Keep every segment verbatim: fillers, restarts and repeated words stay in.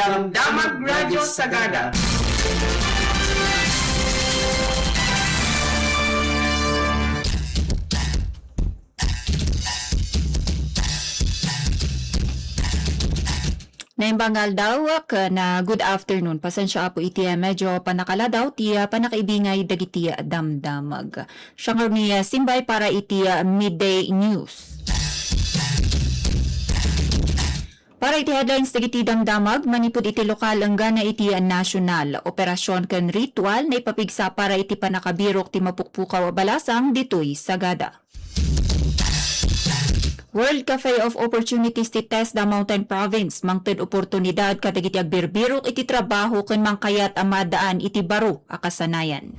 Damdamag Radio Sagada. Naimbag nga aldaw ken, ah, good afternoon. Pasensya, Apo, iti, ah, medyo panakaladaw ti, ah, pannakaibingay dagiti, ah, damdamag. Siak ngarud ni, ah, Simbay para iti, ah, Midday News. Para iti headlines dagiti damdamag, manipud iti lokal enggana iti national, operasyon ken ritual naipapigsa para iti pannakabirok ti mapukpukaw a balasang ditoy Sagada. World Cafe of Opportunities ti TESDA Mountain Province, mangted oportunidad kadagiti agbirbirok iti trabaho ken mangkayat a maddaan iti baro a kasanayan.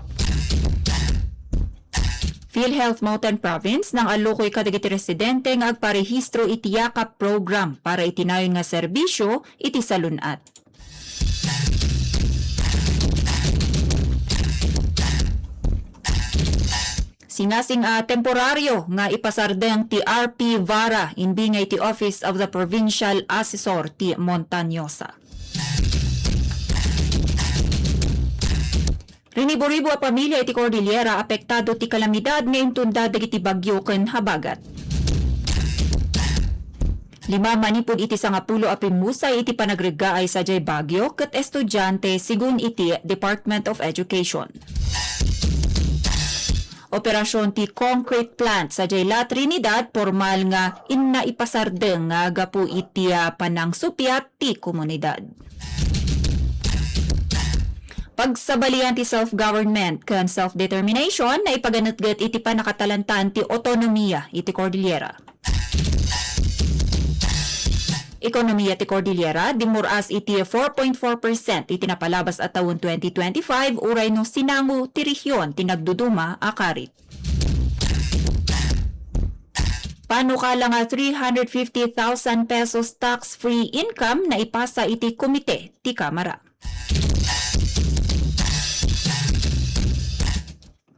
PhilHealth Mountain Province, nangallukoy kadagiti residente nga agparehistro iti Yakap program para iti nayon nga serbisyo iti salun-at. Singasing a temporario nga ipasardeng ti R P Vara, imbingay ti Office of the Provincial Assessor ti Montañosa. Rinibo-ribo a pamilia iti Cordillera apektado ti kalamidad nga intunda dagiti bagyo ken habagat. Lima manipud iti sangapulo a pimmusay iti panagreggaay sadiay bagyo ket estudiante, sigun iti Department of Education. Operasyon ti concrete plant sadiay La Trinidad, pormal nga inna ipasardeng nga gapu iti, ah, panangsupiat ti komunidad. Pagsabalian ti self-government ken self-determination, naipaganetget iti pannakatalantan ti otonomiya iti Cordillera. Ekonomiya ti Cordillera, dimmuras iti four point four percent iti napalabas a tawen twenty twenty-five, uray no sinango ti rehiyon ti nagduduma a karit. Panukala nga three hundred fifty thousand pesos tax-free income naipasa iti komite ti Kamara.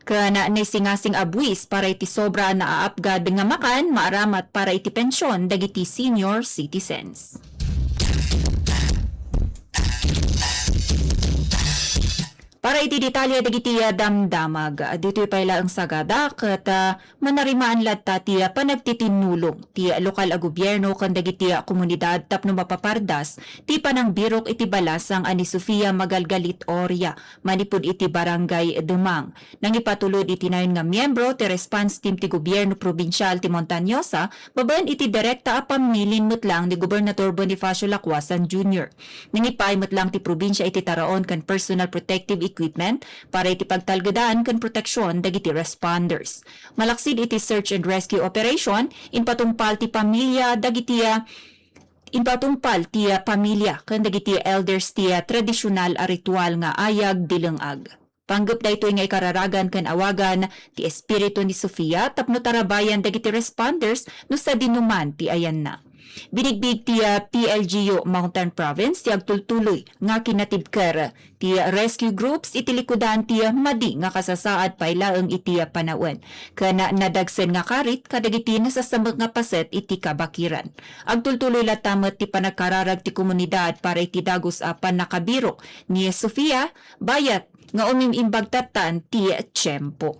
Ken naisingasing a buis para iti sobra a naaapgad nga makan maaramat para iti pension dagiti senior citizens. Para iti detalye dagiti, ah, damdamag, ditoy pay laeng Sagada ket, ah, manarimaan latta ti, ah, panagtitinulong ti lokal a gobierno ken dagiti, ah, komunidad tapno mapapardas ti panangbirok iti balasang a ni Sofia Magalgalit Oria manipud iti Barangay Dumang. Nangipatulod iti nayon nga miyembro ti response team ti gobierno probinsial ti Montañosa babaen iti direkta a pamilin met lang ni Gobernador Bonifacio Lacuasan Junior. Nangipaay met lang ti probinsia iti taraon ken personal protective equipment para iti pagtalgedan ken proteksion dagiti responders. Malaksid iti search and rescue operation, impatungpal ti pamilia dagiti, ah, impatungpal ti, ah, pamilia ken dagiti elders ti, ah, tradisional a ritual nga ayag dileng-ag. Panggep daytoy nga ikararagan ken awagan ti espiritu ni Sofia tapno tarabayan dagiti responders no sadinoman ti ayanna. Binigbig ti, ah, P L G U Mountain Province ti agtultuloy nga kinatibker ti rescue groups iti likudan ti madi nga kasasaad pay laeng iti panawen ken nadagsen nga karit kadagiti nasasamek nga paset iti kabakiran. Agtultuloy latta met ti panagkararag ti komunidad para iti dagus a pannakabirok ni Sofia, bayat nga umim-imbag tattan ti tiempo.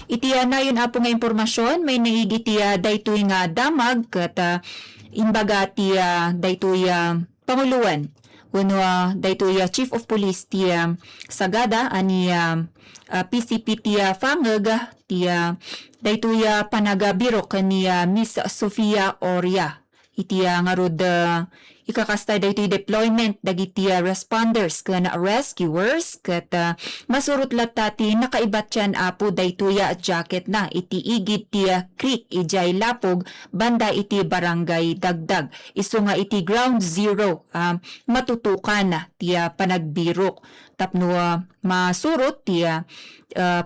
Iti, ah, nayon, Apo, nga impormasyon, mainaig iti, ah, daytoy nga damag ket, ah, imbaga ti, ah, daytoy, ah, panguloan wenno, ah, daytoy, ah, Chief of Police ti, ah, Sagada a ni, ah, ah, P C P ti, ah, Fangeg ti, ah, daytoy, ah, panagabirok ni, ah, Miss Sofia Oria. Iti, ah, ngarud, ah, ikakasta daytoy deployment dagiti, ah, responders ken rescuers ket, ah, masurot latta ti nakaibatian, Apo, daytoy, ah, jacketna iti igid ti, ah, creek idiay Lapog banda iti Barangay Dagdag. Isu nga iti ground zero, ah, matutukan ti, ah, panagbirok tapno, ah, masurot ti, ah,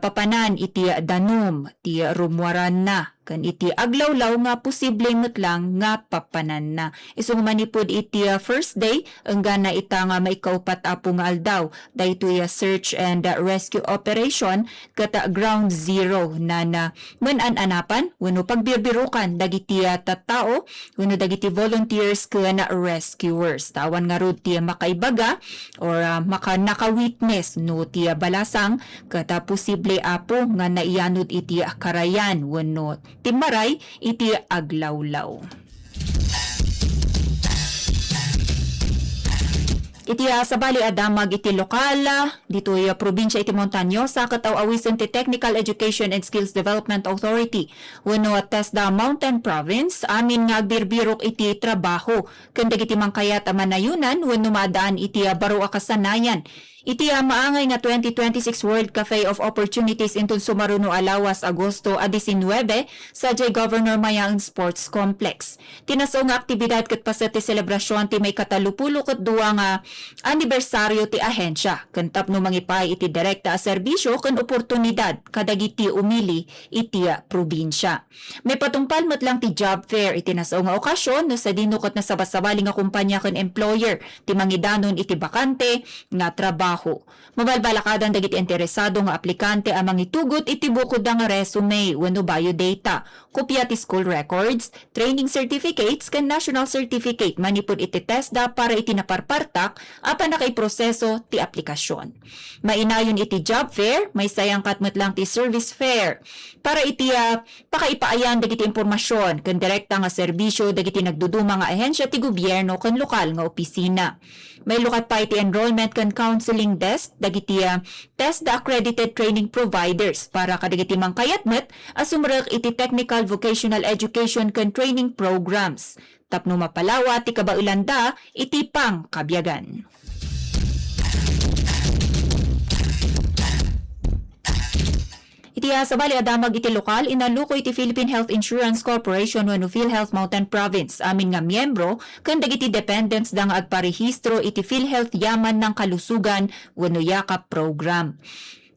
papanan iti danum ti rummuaranna ken iti aglawlaw nga posible met lang nga papananna. Isu nga manipud iti, ah, first day, enggana ita nga maikaupat a pu nga aldaw, daytoy, ah, search and, ah, rescue operation ket, ah, ground zero na, na men-an-anapan wenno pagbirbirukan dagiti, ah, tattao wenno dagiti volunteers ken rescuers. Ta awan ngarud ti makaibaga or, ah, maka-, naka-witness no ti, ah, balasang ket, ah, posible a pu nga naiyanod iti, ah, karayan wenno timmaray iti aglawlaw. Iti, ah, sabali a damag iti lokal, ah, ditoy, ah, probinsia iti Montañosa ket aw-awisen ti Technical Education and Skills Development Authority wenno TESDA Mountain Province, amin nga agbirbirok iti trabaho ken dagiti mangkayat a manayonan wenno maadaan iti, ah, baro a kasanayan. Iti, ah, maangay nga twenty twenty-six World Cafe of Opportunities inton sumaruno a lawas, Agosto a diecinueve, sadiay Governor Mayaon Sports Complex. Ti nasao nga aktibidad ket paset ti selebrasion ti maikatalupulo ket dua nga anibersaryo ti ahensia, ken tapno mangipaay iti direkta a serbisio ken oportunidad kadagiti umili iti probinsia. Maipatungpal met lang ti job fair iti nasao nga okasion no sadino ket nasabasabali nga kompania ken employer ti mangidanon iti bakante nga trabaho. Mabalbalakadan dagiti interesado nga aplikante a mangitugot iti bukodda nga resume wenno biodata, kopia ti school records, training certificates, ken national certificate manipud iti TESDA para iti naparpartak a pannakaiproseso ti aplikasion. Mainayon iti job fair, maisayangkat met lang ti service fair para iti, ah, pakaipaayan dagiti impormasion ken direkta nga serbisio dagiti nagduduma nga ahensia ti gobierno ken lokal nga opisina. Mailukat pay ti enrollment ken counseling desk dagiti, ah, TESDA accredited training providers para kadagiti mangkayat met a sumrek iti technical vocational education ken training programs tapno mapalawa ti kabaelanda iti pangkabiagan. Iti, ah, sabali a damag iti lokal, inaluko iti Philippine Health Insurance Corporation wenno PhilHealth Mountain Province amin nga miyembro ken dagiti dependents da nga agparehistro iti PhilHealth Yaman nang Kalusugan wenno YAKAP program.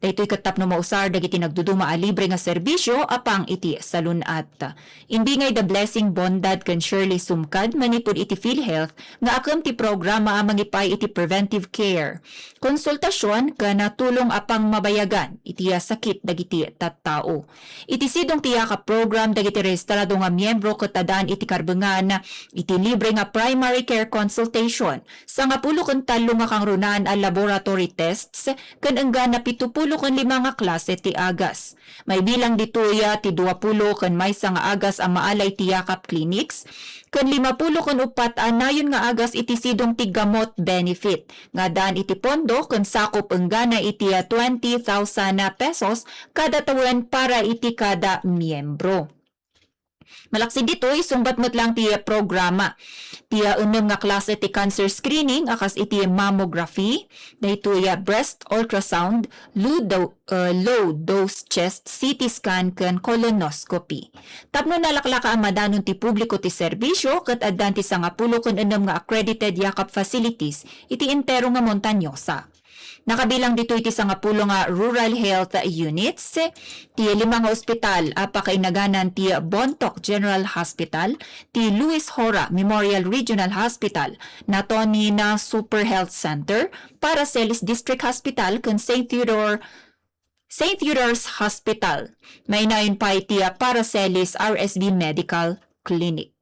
Daytoy ket tapno mausar dagiti nagduduma a libre nga serbisio a pang iti salun-at. Imbingay da Blessing Bondad ken Shirley Sumkad manipud iti PhilHealth nga akem ti programa a mangipaay iti preventive care, konsultasion ken tulong a pangmabayagan iti sakit dagiti tattao. Iti sidong ti YAKAP program dagiti rehistrado nga miyembro ket addaan iti karbengan iti libre nga primary care consultation, sangapulo ken tallo nga kangrunaan a laboratory tests, ken enggana pitupulo ken lima nga klase ti agas. Maibilang ditoy, ah, ti duapulo ken maysa nga agas a maala iti YAKAP clinics, ken limapulo ken uppat a nayon nga agas iti sidong ti gamot benefit nga addaan iti pondo ken sakup enggana iti, ah, twenty thousand pesos kada tawen para iti kada miyembro. Malaksid ditoy, sungbat met lang ti programa. Ti, ah, ennem nga klase ti cancer screening a kas iti mammography, daytoy, ah, breast ultrasound, low do-, ah, low dose chest C T scan ken colonoscopy. Tapno nalaklaka a madanon ti publiko ti serbisio, ket addan ti sangapulo ken ennem nga accredited YAKAP facilities iti entero nga Montañosa. Nakabilang ditoy ti sangapulo nga rural health units, ti lima nga ospital a pakainaganan ti Bontoc General Hospital, ti Luis Jora Memorial Regional Hospital, Natonina Super Health Center, Paracelis District Hospital, ken Saint Theodore, Saint Theodore's Hospital. Mainayon pay ti Paracelis R S B Medical Clinic.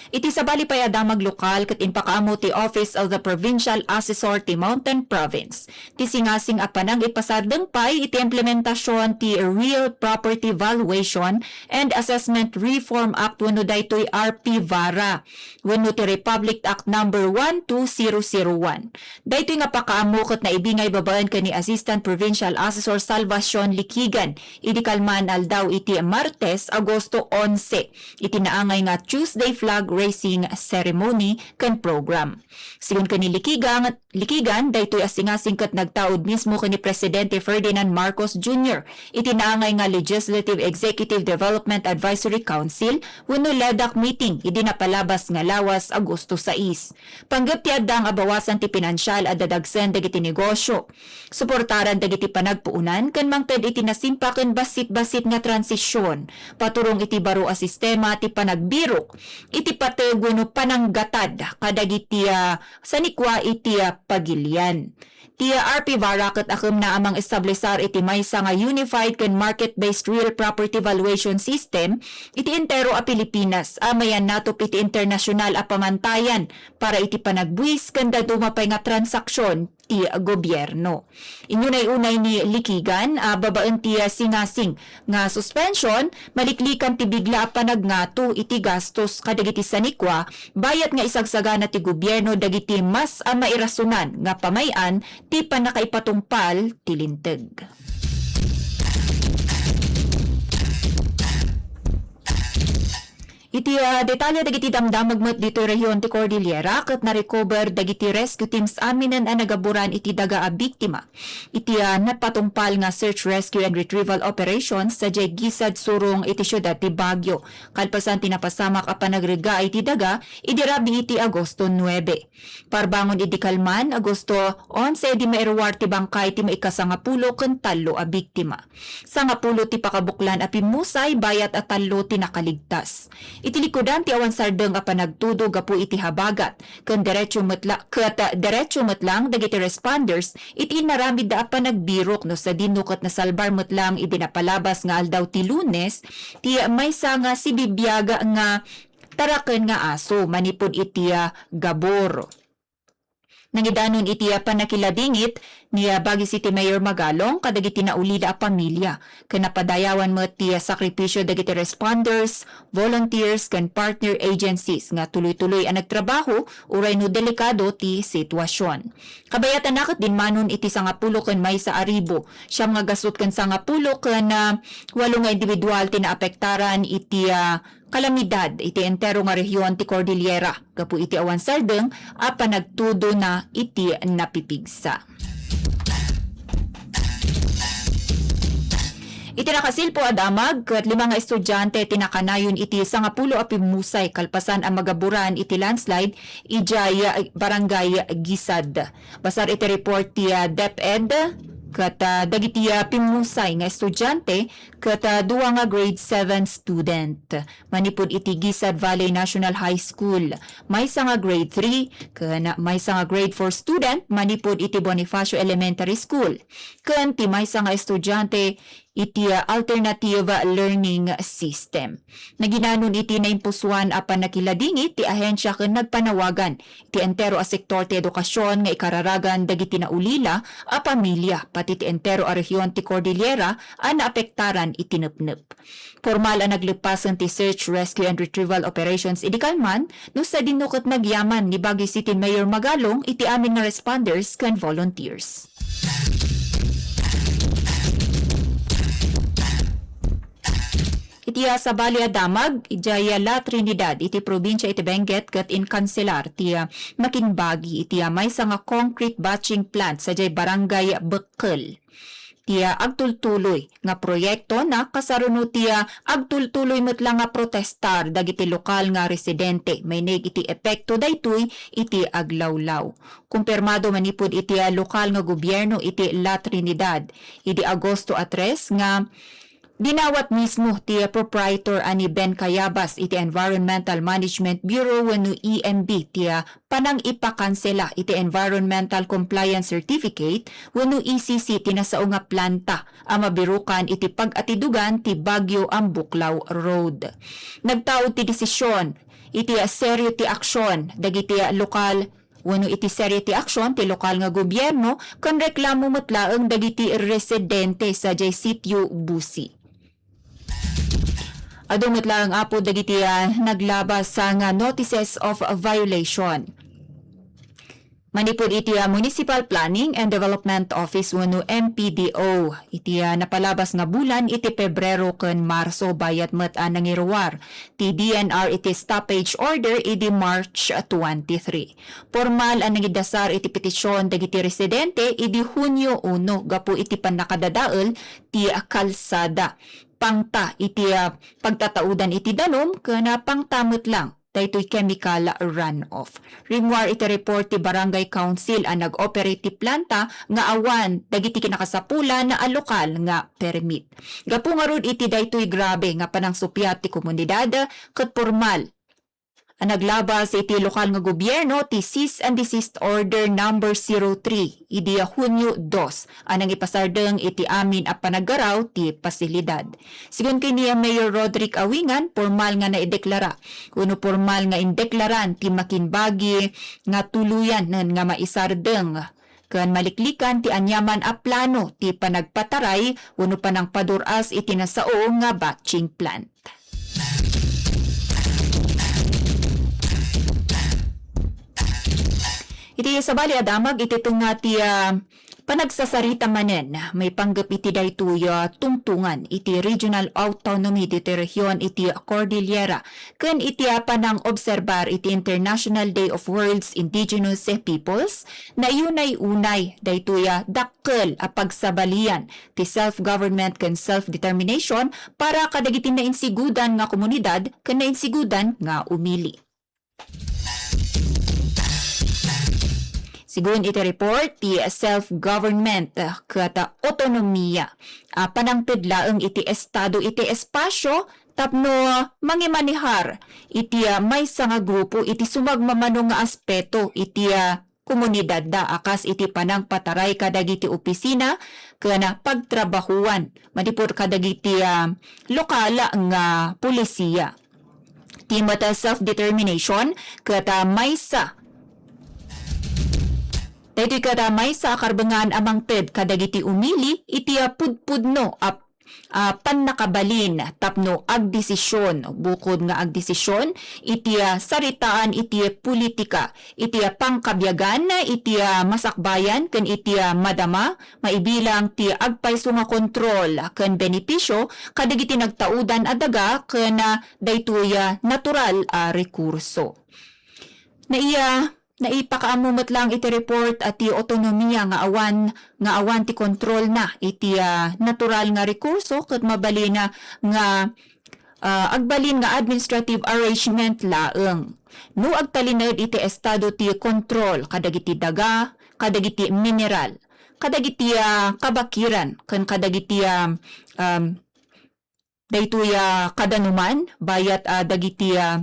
Iti sabali pay a damag lokal ket impakaammo ti Office of the Provincial Assessor ti Mountain Province ti singasing a panangipasardeng pay iti implementasion ti Real Property Valuation and Assessment Reform Act wenno daytoy R P VARA wenno ti Republic Act Number one two zero zero one. Daytoy nga pakaammo ket naibingay babaen ken ni Assistant Provincial Assessor Salvacion Likigan idi kalman aldaw iti Martes, Agosto onse, iti naangay nga Tuesday Flag raising ceremony ken program. Sigun ken ni Likigan, Likigan, daytoy a singasing ket nagtaud mismo ken ni Presidente Ferdinand Marcos Junior iti naangay nga Legislative Executive Development Advisory Council wenno LEDAC meeting idi napalabas nga lawas, Agosto sais. Panggep ti addang a bawasan ti pinansial a dadagsen dagiti negosio. Suportaran dagiti panagpuonan ken mangted iti nasimpa ken bassit-bassit nga transision. Paturong iti baro a sistema ti panagbirok iti pateg wenno pananggatad kadagiti, ah, sanikua iti, ah, pagilian. Ti, ah, R P Vara ket akemna a mangestablesar iti maysa nga unified ken market-based real property valuation system iti entero a Pilipinas a mayannatop iti internasyonal a pamantayan para iti panagbuis ken dadduma pay nga transaksyon ti gobierno. Inunay-unay ni Likigan a babaen ti singasing nga suspension, maliklikan ti bigla a panagngato iti gastos kadagiti sanikua, bayat nga isagsagana ti gobierno dagiti mas a mairasonan nga pamay-an ti pannakaipatungpal ti linteg. Iti, ah, detalye dagiti damdamag met ditoy rehiyon ti Cordillera, ket na-recover dagiti rescue teams aminen a nagaburan iti daga a biktima iti, ah, napatungpal nga search, rescue, and retrieval operations sadiay Gisad Surong iti siudad ti Baguio. Kalpasan ti napasamak a panagregga iti daga idi rabii ti Agosto nuebe. Parbangon idi kalman, Agosto onse, idi mairuar ti bangkay ti maikasangapulo ken tallo a biktima. Sangapulo ti pakabuklan a pimmusay, bayat a tallo ti nakaligtas. Iti likudan ti awan sardeng a panagtudo gapu iti habagat, ken derecho met la-, ket derecho met lang dagiti responders iti inaramidda a panagbirok no sadino ket nasalbar met lang idi napalabas nga aldaw ti Lunes ti maysa nga sibibiag nga taraken nga aso manipud iti, ah, Gabor. Nangidanon iti, ah, pannakiladingit ni, ah, Baguio City Mayor Magalong kadagiti naulila a pamilia, ken napadayawan met ti, ah, sakripisio dagiti responders, volunteers, ken partner agencies nga tuloy-tuloy a nagtrabaho uray no delikado ti sitwasyon. Kabayatanna ket dinmanon iti sangapulo ken maysa a ribu, siam nga gasut ken sangapulo ken, ah, walo nga individual ti naapektaran iti, ah, kalamidad iti entero nga rehiyon ti Cordillera gapu iti awan sardeng a panagtudona iti napipigsa. Iti nakasilpo a damag, ket lima nga estudiante ti nakanayon iti sangapulo a pimmusay kalpasan a magaburan iti landslide idiay Barangay Gisad. Basar iti report ti, ah, DepEd, ket, ah, dagiti, ah, pimmusay nga estudiante ket, ah, dua nga grade seven student manipud iti Gisad Valley National High School, maysa nga grade three, ken maysa nga grade four student manipud iti Bonifacio Elementary School, ken ti maysa nga estudiante iti, ah, alternative learning system. Naginanon iti naimpusoan a pannakiladingit ti ahensia ken nagpanawagan iti entero a sektor ti edukasyon nga ikararagan dagiti naulila a pamilia, pati ti entero a rehiyon ti Cordillera a naapektaran iti nepnep. Pormal a nagleppasen ti search, rescue, and retrieval operations idi kalman, no sadino ket nagyaman ni Baguio City Mayor Magalong iti amin nga responders ken volunteers. Iti, ah, sabali a damag, idiay, ah, La Trinidad, iti probinsia iti Benguet, ket inkanselar ti, ah, makinbagi iti, ah, maysa nga concrete batching plant sadiay Barangay Bekkel. Ti, ah, agtultuloy nga proyekto nakasaruno ti, ah, agtultuloy met la nga protestar dagiti lokal nga residente maineg iti epekto daytoy iti aglawlaw. Kumpirmado manipud iti, ah, lokal nga gobierno iti La Trinidad idi Agosto a tres nga dinawat mismo ti proprietor a ni Ben Cayabas iti Environmental Management Bureau wenno E M B ti, ah, panangipakansela iti Environmental Compliance Certificate wenno E C C ti nasao nga planta a mabirukan iti pag-atidugan ti Bagyo Ambuklaw Road. Nagtaud ti desisyon iti, ah, seryo ti aksyon dagiti, ah, lokal wenno iti seryo ti aksyon ti lokal nga gobierno ken reklamo met laeng dagiti residente sadiay Sitio Busi. Adu met laeng, apo, dagiti, ah, naglabas, ah, nga notices of violation. Manipud iti, ah, Municipal Planning and Development Office wenno M P D O, iti, ah, napalabas nga bulan iti Pebrero ken Marso, bayat met a nangiruar ti D N R iti stoppage order idi March twenty-three. Pormal a nangiddasar iti petisyon dagiti residente idi Hunyo uno gapu iti pannakadadael ti kalsada, pangta iti, ah, pagtataudan iti danum ken, ah, pangta met lang daytoy chemical runoff. Rimmuar iti report ti Barangay Council a nag-operate ti planta nga awan dagiti kinakasapulan a lokal nga permit. Gapu ngarud iti daytoy grabe nga panangsuppiat ti komunidad, ket pormal a naglabas iti lokal nga gobierno ti cease and desist order number zero three idi Hunyo dos a nangipasardeng iti amin a panaggaraw ti pasilidad. Sigun ken ni Mayor Roderick Awingan, pormal nga naideklara wenno pormal nga indeklaran ti makinbagi nga tuluyan ken nga maisardeng ken maliklikan ti aniaman a plano ti panagpataray wenno panangpadur-as iti nasao nga batching plant. Iti sabali a damag iti tengnga ti, ah, panagsasarita manen, maipanggep iti daytoy, ah, tungtungan iti regional autonomy ditoy rehiyon iti Cordillera ken iti, ah, panang-obserbar iti International Day of World's Indigenous Peoples, naiyunay-unay daytoy, ah, dakkel a pagsabalian ti self-government ken self-determination para kadagiti nainsigudan nga komunidad ken nainsigudan nga umili. Sigun iti report, ti self-government, eh, ket autonomia, ah, panangted laeng iti estado iti espasyo tapno mangimanehar iti, ah, maysa nga grupo iti sumagmamano nga aspeto iti, ah, komunidadda a kas iti panangpataray kadagiti opisina ken pagtrabahuan manipud kadagiti, ah, lokal nga pulisiya. Ti met a self-determination ket, ah, maysa. Daytoy ket, ah, maysa a karbengan a mangted kadagiti umili iti, ah, pudpudno a, ah, pannakabalin tapno agdesision, bukod nga agdesision iti, ah, saritaan iti politika, iti, ah, pangkabiagan, iti, ah, masakbayan ken iti, ah, madama, maibilang ti agpayso nga kontrol ken benepisio kadagiti nagtaudan a daga ken, ah, daytoy, ah, natural a rekurso. Naiya, naipakaammo met lang iti report a ti autonomia nga awan, nga awan ti kontrolna iti, ah, natural nga rekurso ket mabalin nga, ah, agbalin nga administrative arrangement laeng. No agtalinaed iti estado ti kontrol kadagiti daga, kadagiti mineral, kadagiti, ah, kabakiran, ken kadagiti, ah, um, daytoy, ah, kadanuman, bayat, ah, dagiti, ah,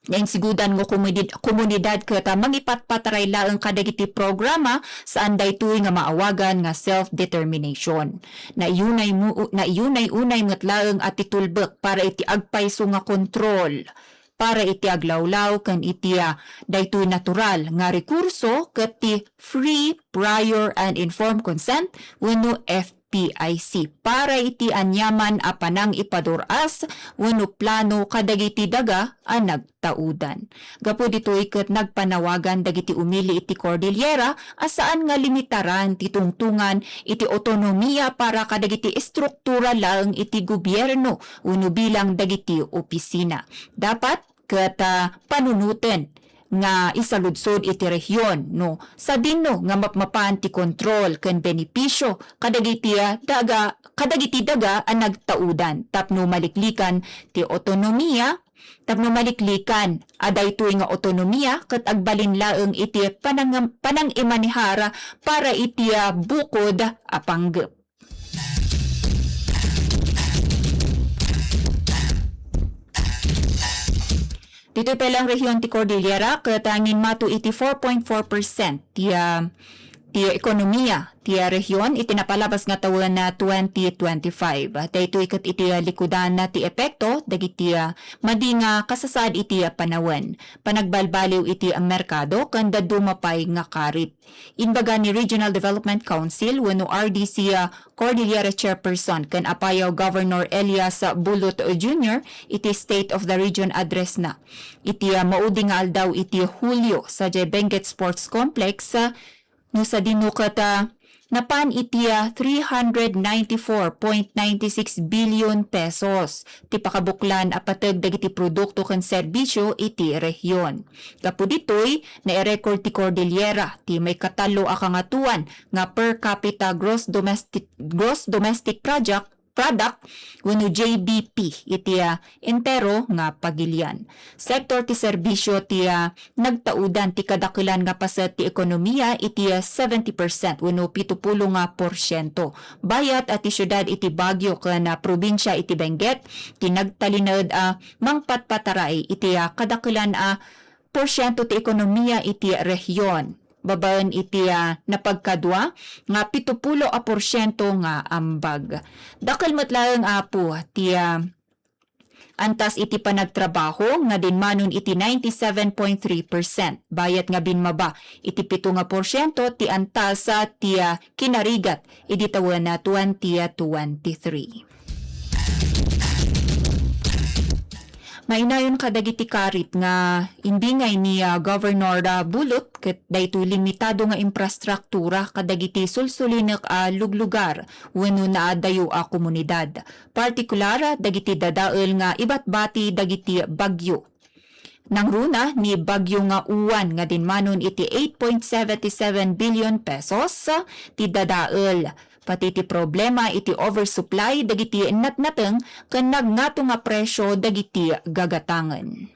nainsigudan nga komunid-, komunidad ket, ah, mangipatpataray laeng kadagiti programa, saan daytoy nga maawagan nga self-determination. Naiyunay mu-, naiyunay-unay met laeng a ti tulbek para iti agpayso nga kontrol, para iti aglawlaw ken iti, ah, daytoy natural nga rekurso ket ti free, prior, and informed consent wenno F P I C para iti aniaman a panangipadur-as wenno plano kadagiti daga a nagtaudan. Gapu ditoy ket nagpanawagan dagiti umili iti Cordillera a saan nga limitaran ti tungtungan iti autonomia para kadagiti estruktura laeng iti gobierno wenno bilang dagiti opisina. Dapat ket, ah, panunoten nga isaludsod iti rehiyon no sadino nga mapmapan ti kontrol ken benepisio kadagiti, ah, daga, kadagiti daga a nagtaudan tapno maliklikan ti autonomia, tapno maliklikan a daytoy nga autonomia ket agbalin laeng iti panang-, panangimanehar para iti, ah, bukod a panggep. Ditoy pay lang rehiyon ti Cordillera, ket, ah, nginmato iti four point four percent ti, ah, ti ekonomiya ti rehiyon iti napalabas nga tawen a twenty twenty-five. Daytoy ket iti likudan ti epekto dagiti madi nga kasasaad iti panawen, panagbalbaliw iti merkado ken dadduma pay nga karit. Imbaga ni Regional Development Council wenno R D C Cordillera Chairperson ken Apayao Governor Elias Bulut Junior iti State of the Region Address na iti maudi nga aldaw iti Hulio sadiay Benguet Sports Complex, no sadino ket, ah, napan iti, ah, three hundred ninety-four point nine six billion pesos ti pakabuklan a pateg dagiti produkto ken serbisio iti rehiyon. Gapu ditoy, nairecord ti Cordillera ti maikatallo a kangatoan nga per capita gross domestic, gross domestic project product wenno G D P iti, ah, entero nga pagilian. Sektor ti serbisio ti, ah, nagtaudan ti kadakelan nga paset ti ekonomiya iti, ah, seventy percent wenno pitupulo nga porsiento. Bayat a ti siudad iti Baguio ken, ah, probinsia iti Benguet ti nagtalinaed a mangpatpataray iti, ah, kadakelan a porsiento ti ekonomiya iti rehiyon, babaen iti, ah, napagkadua nga pitupulo a porsiento nga ambag. Dakkel met laeng, Apo, ti, ah, antas iti panagtrabaho nga dinmanon iti ninety-seven point three percent, bayat nga binmaba iti pito nga porsiento ti antas, ah, ti, ah, kinarigat idi tawen a twenty twenty-three. Mainayon kadagiti karit nga imbingay ni, ah, Governor, ah, Bulut ket daytoy limitado nga infrastruktura kadagiti sulsulinek a luglugar wenno naadayo a komunidad, partikular dagiti dadael nga ibatbati dagiti bagyo. Nangruna ni Bagyo nga Uwan nga dinmanon iti eight point seven seven billion pesos ti dadael. Pati ti problema iti oversupply dagiti natnateng ken nagngato nga presio dagiti gagatangen.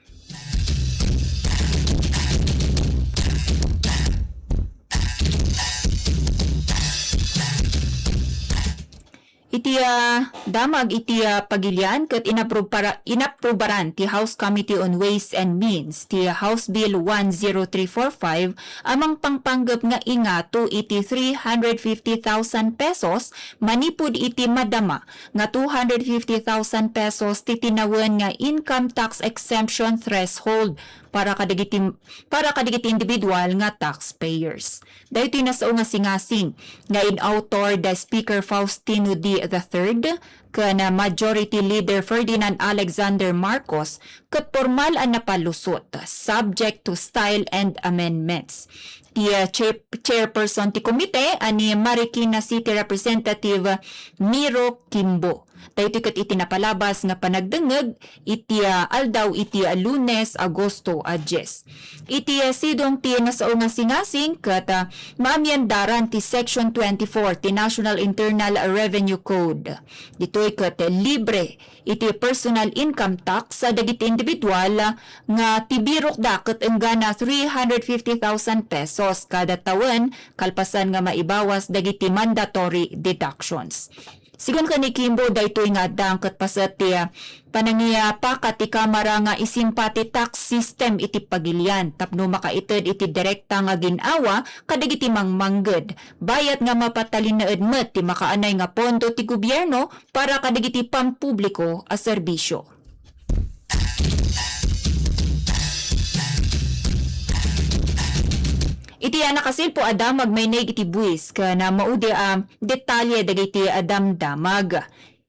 Iti, ah, damag iti, ah, pagilian ket inaprubara-, inaprubaran ti House Committee on Ways and Means ti House Bill one zero three four five a mangpangpanggep nga ingato iti three hundred fifty thousand pesos manipud iti madama nga two hundred fifty thousand pesos ti tinawen nga income tax exemption threshold para kadagiti, para kadagiti individual nga taxpayers. Daytoy nasao nga singasing nga in-author da Speaker Faustino D the third ken, ah, Majority Leader Ferdinand Alexander Marcos ket pormal a napalusot, subject to style and amendments. Ti, ah, chair-, chairperson ti komite a ni Marikina City Representative Miro Kimbo. Daytoy ket iti napalabas nga panagdengngeg iti, ah, aldaw iti, ah, Lunes, Agosto a dies. Iti, ah, sidong ti nasao nga singasing ket, ah, maamiendaran ti Section twenty-four ti National Internal Revenue Code. Ditoy ket libre iti personal income tax, ah, dagiti individual, ah, nga ti birokda ket enggana three hundred fifty thousand pesos kada tawen kalpasan nga maibawas dagiti mandatory deductions. Sigun ken ni Kimbo, daytoy nga addang ket paset ti, ah, panangipakat ti Kamara nga isimpa ti tax system iti pagilian tapno makaited iti direkta nga gin-awa kadagiti mangmangged, bayat nga mapatalinaed met ti makaanay nga pondo ti gobierno para kadagiti pampubliko a serbisio. Iti a nakasilpo a damag maineg iti buis ken a maudi a detalye dagiti a damdamag.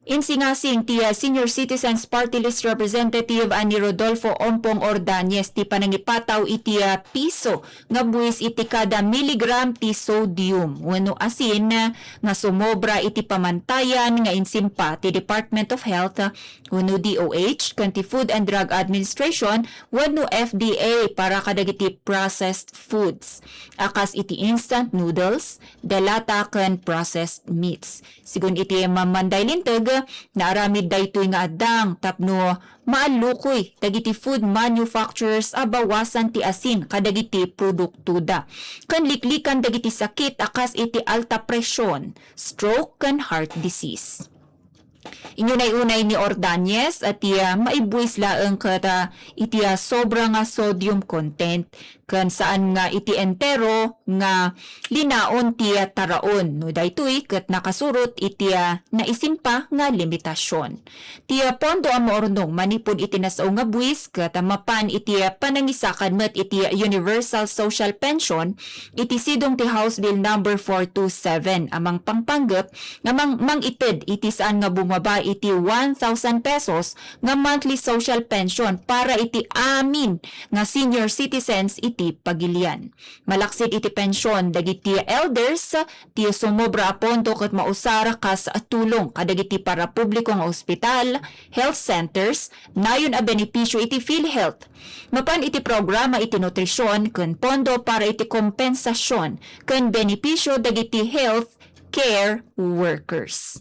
Insingasing ti, ah, Senior Citizens Party List Representative a ni Rodolfo Ompong Ordañez ti panangipataw iti, ah, piso nga buis iti kada miligram ti sodium wenno asin nga sumobra iti pamantayan nga insimpa ti Department of Health wenno D O H ken ti Food and Drug Administration wenno F D A para kadagiti processed foods a kas iti instant noodles, delata ken processed meats. Sigun iti mammanday linteg, naaramid daytoy nga addang tapno maallukoy dagiti food manufacturers a bawasan ti asin kadagiti produktoda ken liklikan dagiti sakit a kas iti alta presyon, stroke ken heart disease. Inyunay-unay ni Ordañez a ti, ah, maibuis laeng ket, ah, iti, ah, sobra nga sodium content ken saan nga iti entero nga linaon ti taraon no daytoy ket nakasurot iti naisimpa nga limitasion. Ti pondo a maurnong manipud iti nasao nga buis ket mapan iti panangisakad met iti Universal Social Pension iti sidong ti House Bill Number four two seven a mangpangpanggep nga mang-, mangited iti saan nga bumaba iti one thousand pesos nga monthly social pension para iti amin nga senior citizens iti pagilian. Malaksid iti pension dagiti elders, ti sumobra a pondo ket mausar kas tulong kadagiti parapubliko nga ospital, health centers, nayon a benepisyo iti PhilHealth. Mapan iti programa iti nutrision ken pondo para iti kompensasion ken benepisyo dagiti health care workers.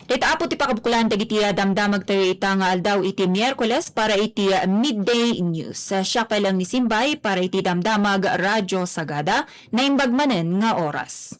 Dayta apo ti pakabukolan dagiti damdamag tayo ita nga aldaw iti Miyerkules para iti midday news. Siak pay lang ni Simbay para iti damdamag Radyo Sagada, naimbag manen nga oras.